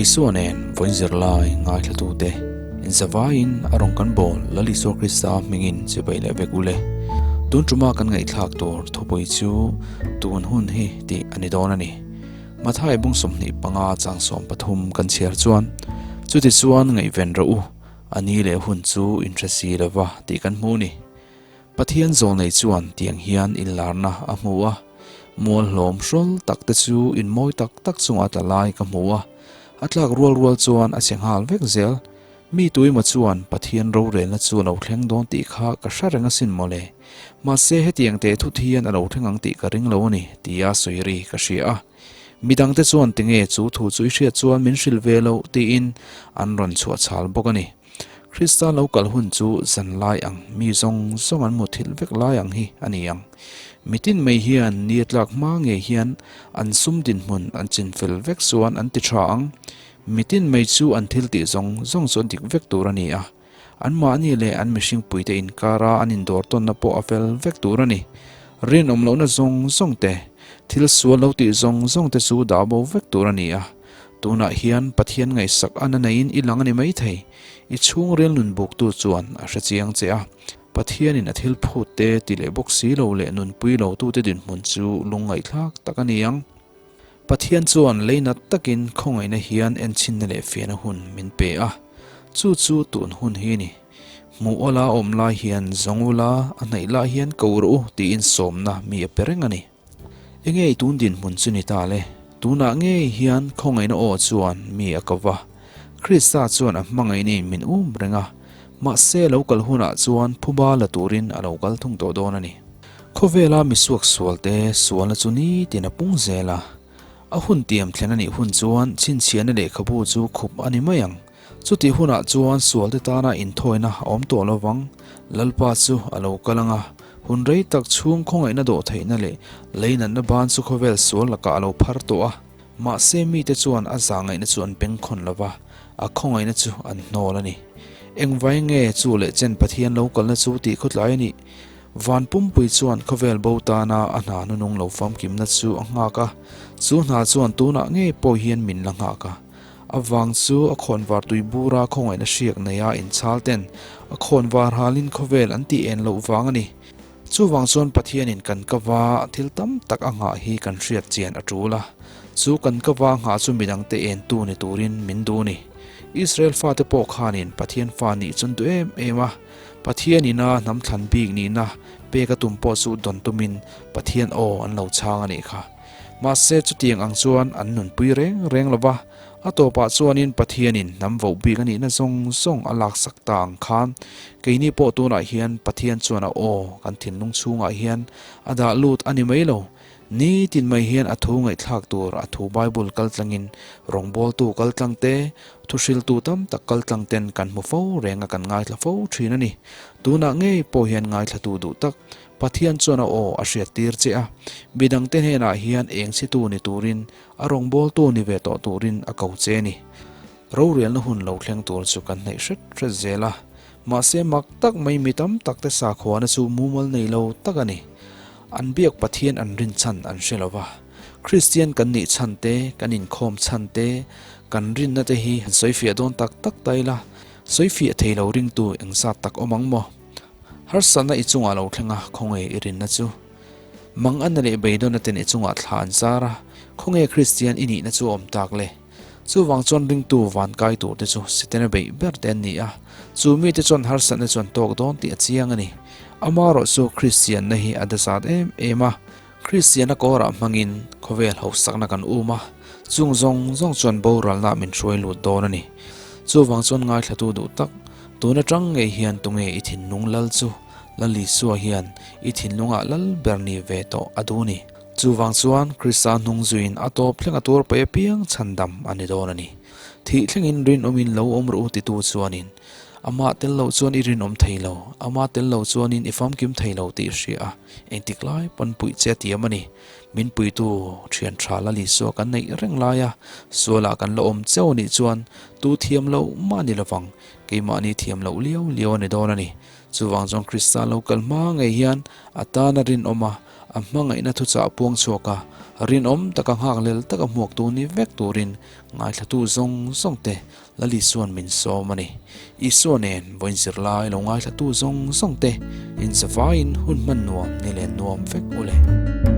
Isua nen vawiin zirlai ngaithlatute inzavaiin a rawn kan bawl Lal Isua Krista hmingin chibai leh vek ule. Tun tuma kan ngaihthlak tur thupui chu tun hun hi tih a ni dawn a ni. Mathai bung 25 chang 13 kan chhiar chuan chuti chuan ngaihven rawh u, a ni leh hun chu inhre si lova tih kan hmu ni. Pathian zawlnei chuan tiang hian inlarna a hmu a, mual hlawm hrawl tak te chu in mawi tak tak chungah tla lai ka hmu a, a tlak rual rual chuan a che nghal vek zel. Mi tuima chuan Pathian rorelna chu a lo thleng dawn tih kha ka hre reng asin mawle. Mahse hetiang teh thut hian a lo thleng ang tih ka ring lo a ni, tia sawi ri ka hria a. Midangte chuan tinge chu thu chu i hriat chuan min hrilh ve loh tiin an rawn chhuahchhal bawk a ni. Krista lo kal hun chu zan lai ang, mi zawng zawng an muthilh vek lai ang hi a ni ang. Mitin mai hian ni a tlak hma ngei hian an sum dinhmun an chinfel vek chuan an ti tha ang. Mitin mai chu an thil tih zawng zawng chu an dik vek tur a ni a. Anmahni leh an mihringpuite inkara an indawr tawnna pawh a fel vek tur a ni. Rinawm lohna zawng zawng te, thil sual lo tih zawng zawng te chu dah bo vek tur a ni a. Tunah hian Pathian ngaihsak a na neiin i lang a ni maithei. I chhungril nun buktu chuan a hre chiang che a. Pathianin a thil phut te ti leh bawk si lo leh nunpui lo tute dinhmun chu lungngaihthlak tak a ni ang. Pathian chuan leinat takin khawngaihna hian enchinna leh fiahna hun min pe a. Chu chu tun hun hi a ni. Hmuh awla awm lai hian zawng ula, a hnaih lai hian ko rawh u tiin sawmna mi a pe reng a ni. Enge i tun dinhmun chu ni ta le? Tunah ngei hian khawngaihna aw chuan mi a ko va. Krista chuan a hmangaihna in min um reng a, mahse lo kal hunah chuan phuba la turin a lo kal thung tawh dawn a ni. Khawvela misuak sualte sualna chu nitin a pung zel a, a hun tiam thlen a nih hun chuan chhinchhiahna lehkhabu chu khup a ni mai ang. Chutih hunah chuan sualte tana inthawina a awm tawh lo vang. Lalpa chu a lo kal ang a, hun rei tak chhung khawngaihna dawh theihna leh leinatna ban chu khawvel sual lakah a lo phar tawh a. Mahse mite chuan a zahngaihna chu an bengkhawn lo va, a khawngaihna chu an hnawl a ni. Engvai nge chu leh chen Pathian lo kalna chu tih khawtlai a nih? Van pumpui chuan khawvel bo tana a hna hnunung lo famkimna chu a nghak a, chu hna chuan tunah ngei pawh hian min la nghak a. A vang chu a khawnvar tui bura khawngaihna hriak neia inchhal ten a khawnvar halin khawvel an tih en loh vang a ni. Chuvang chuan Pathianin kan ka va thil tam tak a nghah hi kan hriat chian a tul a, chu kan ka va nghah chu midangte entu ni turin min duh a ni. Israel fate pawh khanin Pathian fa nih chu an duh em em a, Pathian ina hnam thlan bik nihna pek a tum pawh chu dawn tumin Pathian aw an lo chhang a nih kha. Mahse chutiang ang chuan an nunpui reng reng lo va, a tawpah chuanin Pathianin hnam voh bik a nihna zawng zawng a laksak ta ang khan keini pawh tunah hian Pathian chuan a aw kan thinlung chhungah hian a dah lut a ni mai lo. Nitin mai hian a thu ngaihthlak tur a thu Bible kaltlangin rawngbawltu kaltlang te, thuhriltu tam tak kaltlang ten kan hmu fo reng a kan ngaithla fo thin a ni. Tunah ngei pawh hian ngaithlatu duh tak Pathian chuan a aw a hriattir che a, midangte hnenah hian eng chhitu ni turin, a rawngbawltu ni ve tawh turin a ko che a ni. Rorelna hun lo thleng tur chu kan hnaih hret hret zel a, mahse mak tak mai mi tam takte sakhuana chu mumal nei lo tak a ni. An biak Pathian an rin chhan an hre lo va, Kristian kan nih chhan te, kan inkhawm chhan te, kan rinna te hi han sawifiah dawn tak tak ta ila, sawifiah thei lo ringtu engzat tak awm ang maw? Harsatna i chungah lo thleng a, khawnge i rinna chu? Manganna leh beidawnna ten i chungah thla an zar a, khawnge Kristian i nihna chu a awm tak le? Chuvang chuan ringtu van kai turte chu Setana beih ber te an ni a, chu mite chuan harsatna chu an tawk dawn tih a chiang a ni. Amaherawh chu Kristianna hi a dazat em em a, Kristianna kawrah hmangin khawvel hausakna kan um a, chung zawng zawng chuan boralna min hruai lut dawn a ni. Chuvang chuan ngaithlatu duh tak, tun atang ngei hian tunge i thinlung lal chu Lal Isua hian i thinlungah lal ber ni ve tawh a duh ni. Chuvang chuan Krista hnung zuiin a tawp thleng a tuar paih apiang chhandam a ni dawn a ni. Thih thlengin rinawmin lo awm rawh u titu chuanin Amah tel loh chuan i rinawm thei lo, amah tel lo chuanin i famkim thei lo tih hria a, engtik lai pawn puih che a tiam a ni. Min puitu thian tha Lal Isua kan neih reng lai a, sualah kan la awm cheu a nih chuan tu thiam loh mah ni lovang, keimahni thiam loh liau liau a ni dawn a ni. Chuvang chuan Krista lo kal hma ngei hian a tana rinawm a. A hmangaihna thuchah puang chhuak a, rinawm taka nghakhlel taka hmuaktu ni vek turin ngaithlatu zawng zawng te Lal Isua'n min sawm a ni. Isua nen vawiin zirlai lo ngaithlatu zawng zawng te inzavaiin hun hman nuam ni len nuam vek u le.